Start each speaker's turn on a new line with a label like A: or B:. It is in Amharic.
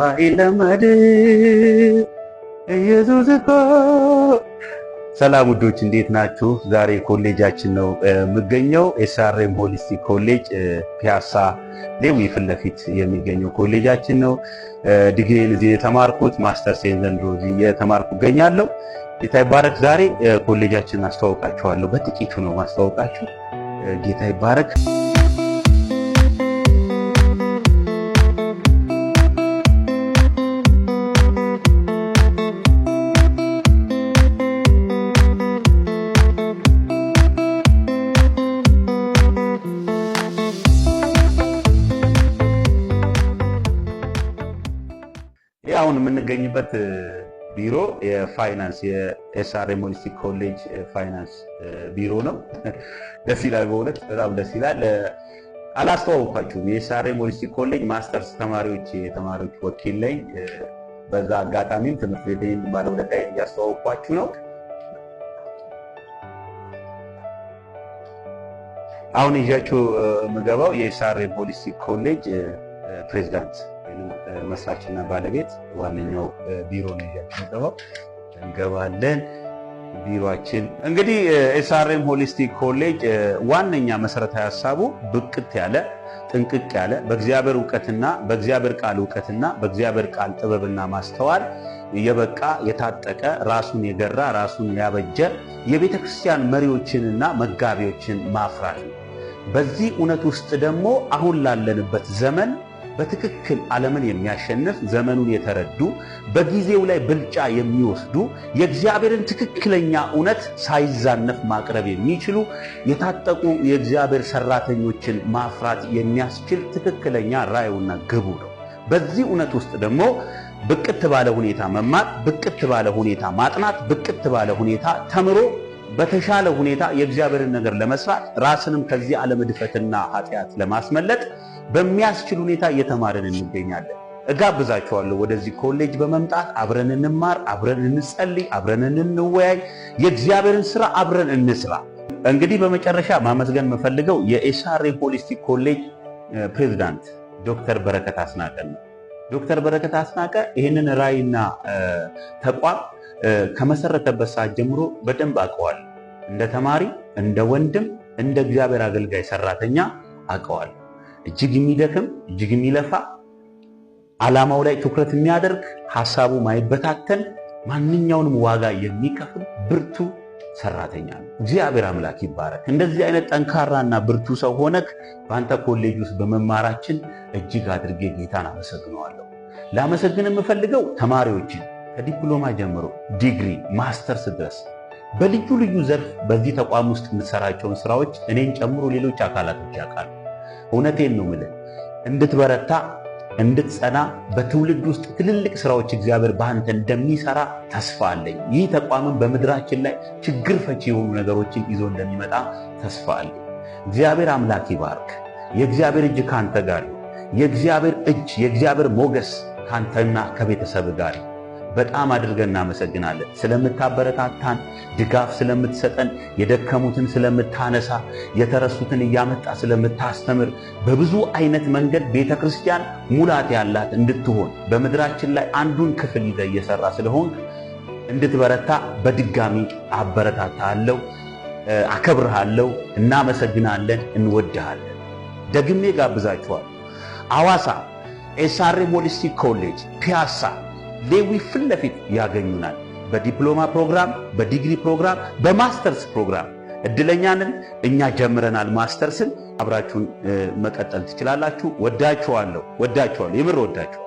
A: አይለመድ ኢየሱስ እኮ። ሰላም ውዶች፣ እንዴት ናችሁ? ዛሬ ኮሌጃችን ነው የምገኘው። SRM Holistic College ፒያሳ ሌዊ ፊት ለፊት የሚገኘው ኮሌጃችን ነው። ዲግሪን እዚህ የተማርኩት፣ ማስተርሴን ዘንድሮ እዚህ እየተማርኩ እገኛለሁ። ጌታ ይባረክ። ዛሬ ኮሌጃችንን አስተዋውቃችኋለሁ። በጥቂቱ ነው ማስተዋውቃችሁ። ጌታ ይባረክ። አሁን የምንገኝበት ቢሮ የፋይናንስ የ SRM Holistic College ፋይናንስ ቢሮ ነው። ደስ ይላል፣ በእውነት በጣም ደስ ይላል። አላስተዋውኳችሁም። የ SRM Holistic College masters ተማሪዎች የተማሪዎች ወኪል ነኝ። በዛ አጋጣሚም ትምህርት ቤቴን ባለውለታዬን እያስተዋውኳችሁ ነው። አሁን ይዣችሁ የምገባው የ SRM Holistic College ፕሬዚዳንት መስራችና ባለቤት ዋነኛው ቢሮ ነው ይዣችሁ የምገባው። እንገባለን። ቢሮአችን እንግዲህ SRM Holistic College ዋነኛ መሰረታዊ ሀሳቡ ብቅት ያለ፣ ጥንቅቅ ያለ፣ በእግዚአብሔር እውቀትና በእግዚአብሔር ቃል እውቀትና በእግዚአብሔር ቃል ጥበብና ማስተዋል የበቃ፣ የታጠቀ፣ ራሱን የገራ፣ ራሱን ያበጀ የቤተ ክርስቲያን መሪዎችንና መጋቢዎችን ማፍራት ነው። በዚህ እውነት ውስጥ ደግሞ አሁን ላለንበት ዘመን በትክክል ዓለምን የሚያሸንፍ፣ ዘመኑን የተረዱ፣ በጊዜው ላይ ብልጫ የሚወስዱ፣ የእግዚአብሔርን ትክክለኛ እውነት ሳይዛነፍ ማቅረብ የሚችሉ የታጠቁ የእግዚአብሔር ሰራተኞችን ማፍራት የሚያስችል ትክክለኛ ራዕዩና ግቡ ነው። በዚህ እውነት ውስጥ ደግሞ ብቅት ባለ ሁኔታ መማር፣ ብቅት ባለ ሁኔታ ማጥናት፣ ብቅት ባለ ሁኔታ ተምሮ በተሻለ ሁኔታ የእግዚአብሔርን ነገር ለመስራት፣ ራስንም ከዚህ ዓለም እድፈትና ኃጢአት ለማስመለጥ በሚያስችል ሁኔታ እየተማርን እንገኛለን። እጋብዛችኋለሁ ወደዚህ ኮሌጅ በመምጣት አብረን እንማር፣ አብረን እንጸልይ፣ አብረን እንወያይ፣ የእግዚአብሔርን ስራ አብረን እንስራ። እንግዲህ በመጨረሻ ማመስገን የምፈልገው የ SRM Holistic College ፕሬዚዳንት ዶክተር በረከት አስናቀን ነው። ዶክተር በረከት አስናቀ ይህንን ራዕይና ተቋም ከመሰረተበት ሰዓት ጀምሮ በደንብ አውቀዋለሁ። እንደ ተማሪ፣ እንደ ወንድም፣ እንደ እግዚአብሔር አገልጋይ ሰራተኛ አውቀዋለሁ። እጅግ የሚደክም፣ እጅግ የሚለፋ፣ ዓላማው ላይ ትኩረት የሚያደርግ፣ ሀሳቡ ማይበታተን፣ ማንኛውንም ዋጋ የሚከፍል ብርቱ ሰራተኛ ነው። እግዚአብሔር አምላክ ይባረክ። እንደዚህ አይነት ጠንካራና ብርቱ ሰው ሆነክ በአንተ ኮሌጅ ውስጥ በመማራችን እጅግ አድርጌ ጌታን አመሰግነዋለሁ። ላመሰግን የምፈልገው ተማሪዎችን ከዲፕሎማ ጀምሮ ዲግሪ፣ ማስተርስ ድረስ በልዩ ልዩ ዘርፍ በዚህ ተቋም ውስጥ የምትሰራቸውን ስራዎች እኔን ጨምሮ ሌሎች አካላቶች ያውቃሉ። እውነቴን ነው የምልህ፣ እንድትበረታ፣ እንድትጸና፣ በትውልድ ውስጥ ትልልቅ ስራዎች እግዚአብሔር በአንተ እንደሚሰራ ተስፋ አለኝ። ይህ ተቋምም በምድራችን ላይ ችግር ፈቺ የሆኑ ነገሮችን ይዞ እንደሚመጣ ተስፋ አለኝ። እግዚአብሔር አምላክ ይባርክ። የእግዚአብሔር እጅ ካንተ ጋር፣ የእግዚአብሔር እጅ፣ የእግዚአብሔር ሞገስ ካንተና ከቤተሰብ ጋር። በጣም አድርገን እናመሰግናለን። ስለምታበረታታን፣ ድጋፍ ስለምትሰጠን፣ የደከሙትን ስለምታነሳ፣ የተረሱትን እያመጣ ስለምታስተምር፣ በብዙ አይነት መንገድ ቤተ ክርስቲያን ሙላት ያላት እንድትሆን በምድራችን ላይ አንዱን ክፍል ይዘህ እየሰራ ስለሆን እንድትበረታ በድጋሚ አበረታታለሁ፣ አከብርሃለሁ። እናመሰግናለን፣ እንወድሃለን። ደግሜ ጋብዛችኋለሁ። አዋሳ SRM Holistic College ፒያሳ ሌዊ ፊት ለፊት ያገኙናል። በዲፕሎማ ፕሮግራም፣ በዲግሪ ፕሮግራም፣ በማስተርስ ፕሮግራም እድለኛ ነን። እኛ ጀምረናል ማስተርስን። አብራችሁን መቀጠል ትችላላችሁ። ወዳችኋለሁ፣ ወዳችኋለሁ፣ የምር ወዳችኋለሁ።